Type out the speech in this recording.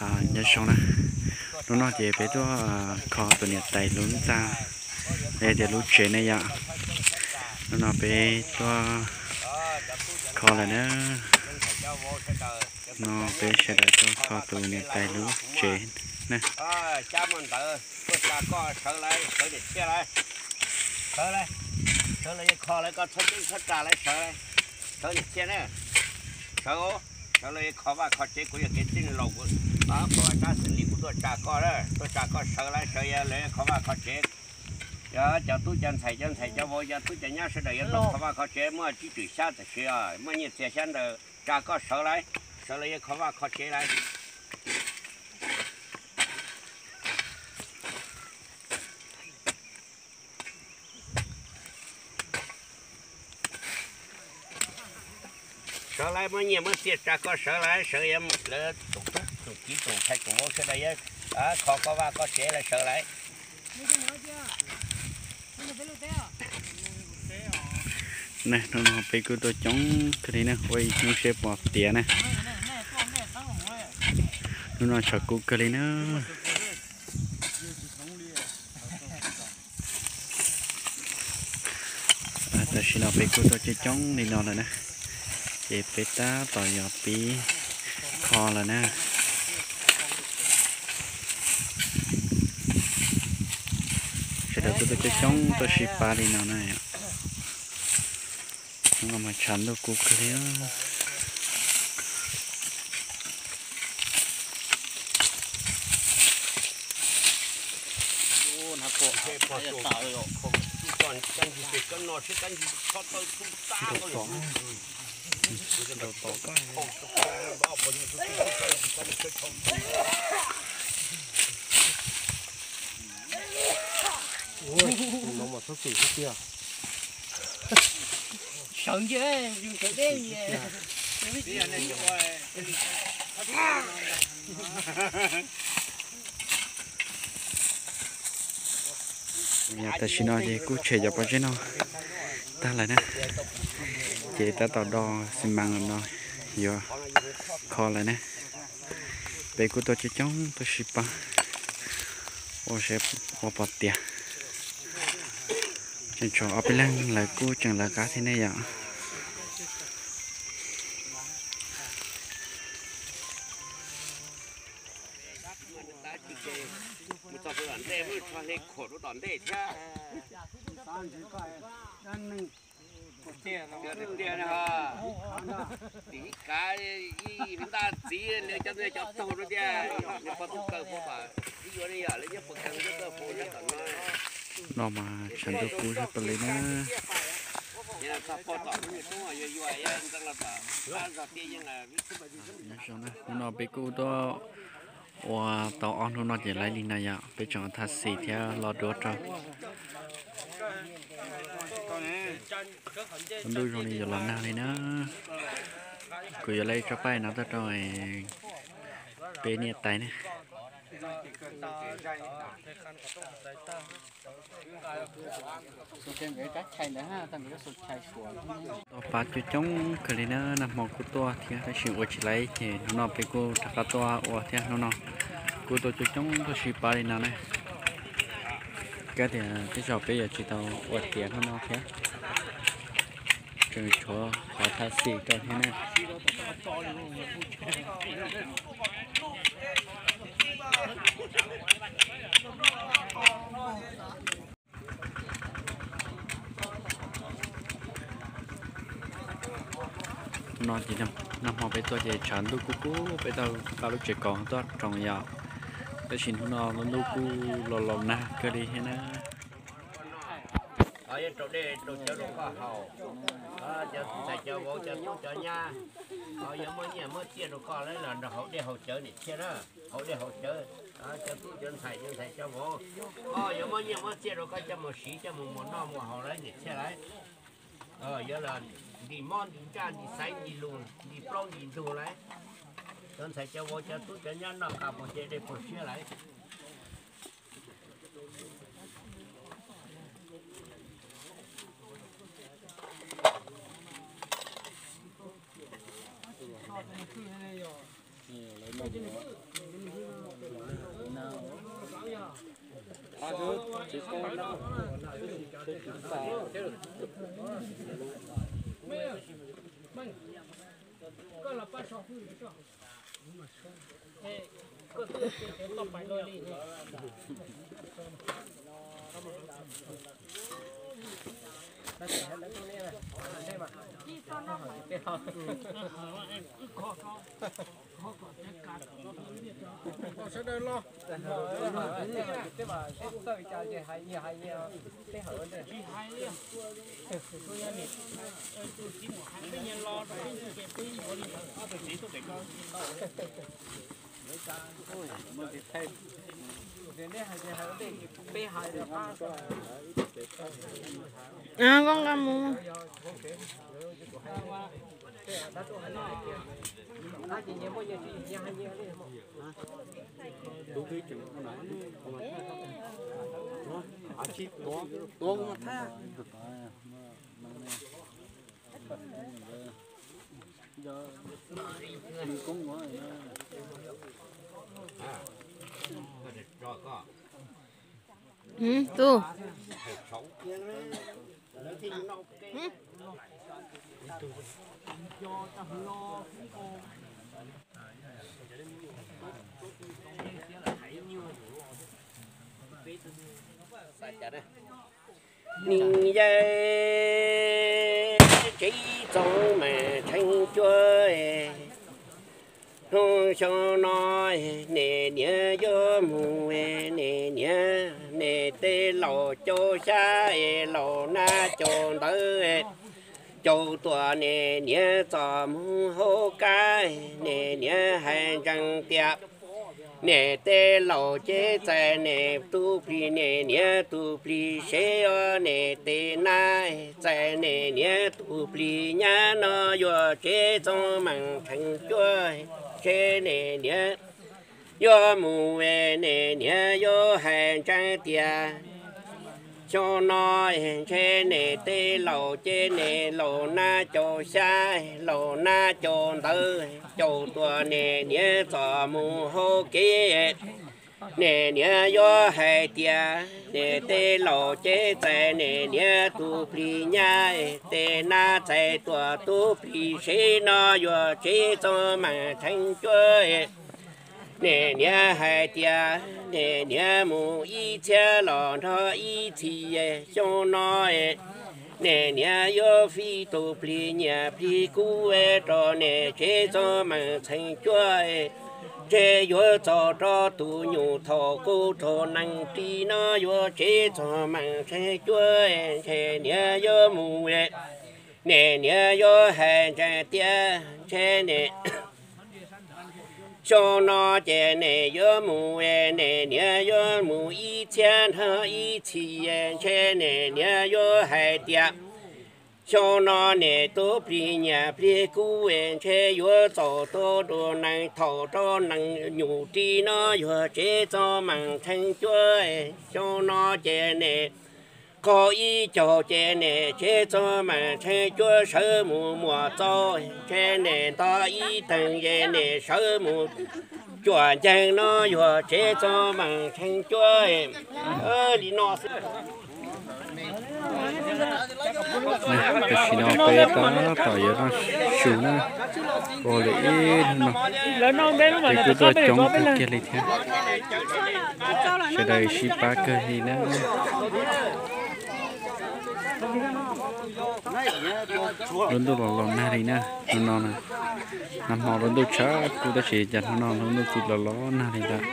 Nyob zoo na, hnub no ces peb tuaj kho tus niam tais lub ntxa, los yog tias lub tsev ne yom. Hnub no peb tuaj kho lawm na. No peb sawv daws tuaj kho tus niam tais lub tsev na. Xyab muaj ntawv tuaj tsa koj sawv lawm, sawv niam Tshiab lawm. Sawv lawm, sawv lawm yuav kho lawm, koj txhob ceeb txhob tsa lawm, sawv lawm. Sawv niam Tshiab na, sawv, sawv lawm yuav kho vaj kho tsev, kuv yog kev txij laus, kuv, kuv vaj tsab xeem li kuv tuaj tsa koj, tuaj tsa koj sawv lawm, sawv lawm yuav kho vaj kho tsev. Yog cov tub cov ntxhais, cov ntxhais cov vauv, cov tub cov nyab sawv daws yuav tuaj kho vaj kho tsev, muaj tsib tswm xyab tam sim, muaj nyiaj txiag xyab ntawv, tsa koj sawv lawm, sawv lawm yuav kho vaj kho tsev lawm. Sawv lawm, muab nyiaj muab txiaj tsa koj sawv lawm, sawv lawm, lawv tus tub tus kiv tus ntxhais tus vauv sawv daws yuav kho koj vaj koj tsev lawm, sawv lawm. Hnub no peb kuj tuaj coob kawg li na, ua ib hnub seb puas tiav na. Hnub no tshav kub kawg li na. Tam sim no peb kuj tuaj coob coob li no lawm na, ces peb tab tom yuav pib kho lawm na. Sawv daws kuj tuaj coob coob tuaj sib pab li no na. Hnub no mas tshav ntuj kub kawg li. Sawv ntsia, sawv deb. Tam sim no ces kuj tshem cov pob zeb no tag lawm na, ces tab tom do xi mas no yuav kho lawm na. Peb kuj tuaj coob coob tuaj sib pab ua seb ua pom tiav. Tseem tshuav ob peb leeg lawv kuj tseem lawv qab thiab ne yom. Tim kav ib ntaj txiv li cov cov taug rau tiag, nws pog tub kaw pov pam ib yuav ne yom, lawv nyob pog kaw nyob kawg pov nyob tom no. No mas tshav ntuj kub zog pes li na. Txog pog tom lub nyuag roob yuag yuag nkees los tom qab zog tiaj yeej. Hnub no peb kuj tuaj ua tau ob hnub no ces laiv li no yom, peb tseem thaj xis thiab los duab rau. Lub ntuj zoo li yuav los nag li na. Kuv yuav laiv tsob paib no tuaj rau peb niam tais ne. Tau pab coob coob kawg li na, nag hmo kuj tuaj thiab tab sis ua tsis laiv ces hnub no peb kuj rov qab tuaj ua thiab. Hnub no kuj tuaj coob coob tuaj sib pab li no na. Kab tias tej zaum peb yuav tsis tau ua tiav hnub no thiab, tseem tshuav qhov thaj xis rau thiab na. No ces nag hmo peb tuaj ces tshav ntuj kub kub, peb tau nqa lub tsev kaus tuaj roos yom. Tab sis hnub no lub ntuj kuj los los nag kawg li thiab na. Rau dej rau cawv rau koj haus, cov ntxhais cov vauv cov tub cov nyab, yuav muab nyiaj muab txiaj rau koj los nrog haus dej haus cawv niam Tshiab na, haus dej haus cawv, cov tub cov ntxhais cov ntxhais cov vauv, yuav muab nyiaj muab txiaj rau koj coj mus siv coj mus muas noj muas haus lawm niam Tshiab lawm. Yuav los ntim mob ntim ntsaj ntim xaiv ntim lus ntim plaub ntim ntug lawm. Cov ntxhais cov vauv cov tub cov nyab noj qab puas ce dej puas siab lawm. Sawv daws los. Koj nqa mus. Tus. Nim yawg tsev txoov mas txheeb cuab, hnub xyoo no niam niam yuav mus, niam niam, niam tej laus caum xyab, laus nab caum ntawv, caum tuam, niam niam txom moog hauv kab, niam niam hais ntseeg tias niam tej laus cev txais niam tus plig, niam niam tus plig sev os, niam tej nab txais niam niam tus plig nyab no yuav tsev txoov mas txheeb cuab, ntshe niam niam yuav mus, niam niam yuav hais ntseeg tias xyoo no ntshe niam tej laus ces niam laus nab caum xyab, laus nab caum ntawv, caum tuam, niam niam txom mus hauv kev. Niam niam yuav hais tias niam tej laus cev txais niam niam tus plig nyab, tej nab txais tuam tus plig sev no yuav tsev txoov mas txheeb cuab. Niam niam hais tias niam niam mus ib txhiab los nrog ib txhis, xyoo no niam niam yuav fij tus plig nyiam plig kub rau niam tsev txoov mas txheeb cuab, ntshe yuav txog rau tus nyuj thaum kub thaum nees ris no yuav tsev txoov mas txheeb cuab, ntshe niam yuav mus, niam niam yuav hais ntseeg tias ntshe niam xyoo no ces niam yuav mus, niam niam yuav mus ib txhiab nrog ib txhis, ntshe niam niam yuav hais tias xyoo no niam tus plig nyiam plig kub, ntshe yuav txaus tau dua nees thaum rau nees nyuj ris no yuav tsev txoov mas txheeb cuab, xyoo no ces niam qhov ib caug ces niam tsev txoov mas txheeb cuab sawv mus muam txaus, ntshe niam nto ib teeg ces niam sawv mus cuam nceeg no yuav tsev txoov mas txheeb cuab li no xwb. Tam sim no peb tab tom yuav noj su na, ua lawm ib hnub no, ces kuj tuaj coob kawg kiag li thiab. Sawv daws sib pab kawg li na. Lub ntuj los los nag li na, hnub no na, nag hmo lub ntuj tshav kub tab sis cas hnub no lub ntuj txawm los los nag li ntawd.